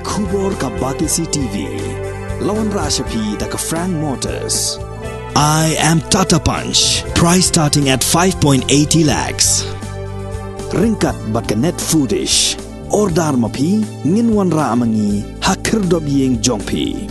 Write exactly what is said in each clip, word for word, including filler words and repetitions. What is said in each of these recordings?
Khubor ka Batesi T V. La wanrah sha phi da ka Frank Motors. I am Tata Punch. Price starting at five point eighty lakhs. Ryngkat bad ka Net Foodish. Order ma phi, ngin wanrah ma ngi ha khyrdop ïing jong phi.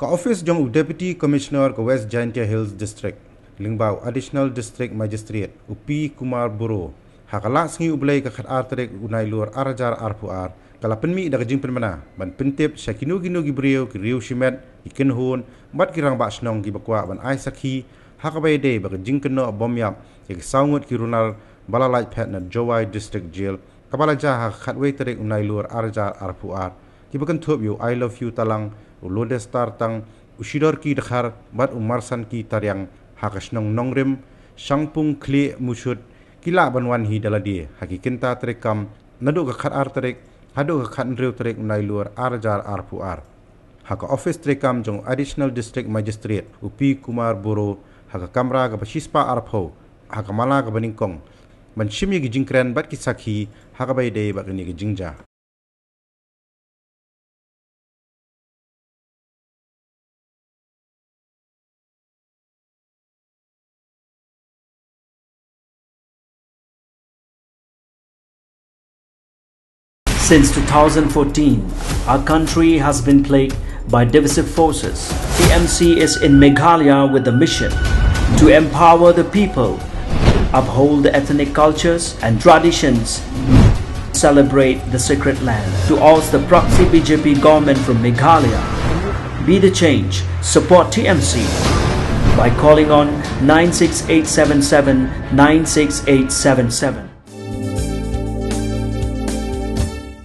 Ka office jong u Deputy Commissioner ka West Jaintia Hills District, lyngba u Additional District Magistrate, u P Kumar Boro, ha ka lad sngi u Blei ka khatar tarik u Nailur ar hajar arphew ar, ka la pynmih da ka jingpynbna ban pyntip sha kino kino ki briew, ki riew shimet, ki kynhun bad ki rangbah shnong kiba kwah ban ai sakhi ha kaba ïadei bad ka jingkynnoh bym ïap ïa ki saw ngut ki runar ba la lait phet na Jowai District Jail, kaba la jia ha ka khatwei tarik u Nailur ar hajar arphew ar, kiba kynthup ïa u I Love You Talang, u Lodestar Tang, u Shidorki Dkhar bad u Marsanki Tariang, ha ka shnong Nongrim, Shangpung Khlieh Mushut, ki lah ban wan hi da lade ha ki kynta treikam naduh ka khatar tarik haduh ka khathynriew tarik u Nailur ar hajar arphew ar. Ha ka office treikam jong u Additional District Magistrate, u P Kumar Boro, ha ka kamra kaba shispah arphew, ha ka mala kaba nyngkong, ban shim ïa ki jingkren bad ki sakhi ha kaba ïadei bad kane ka jingjia. Since two thousand fourteen, our country has been plagued by divisive forces. T M C is in Meghalaya with the mission to empower the people, uphold the ethnic cultures and traditions, celebrate the sacred land. To oust the proxy B J P government from Meghalaya, be the change, support T M C by calling on nine six eight seven seven nine six eight seven seven.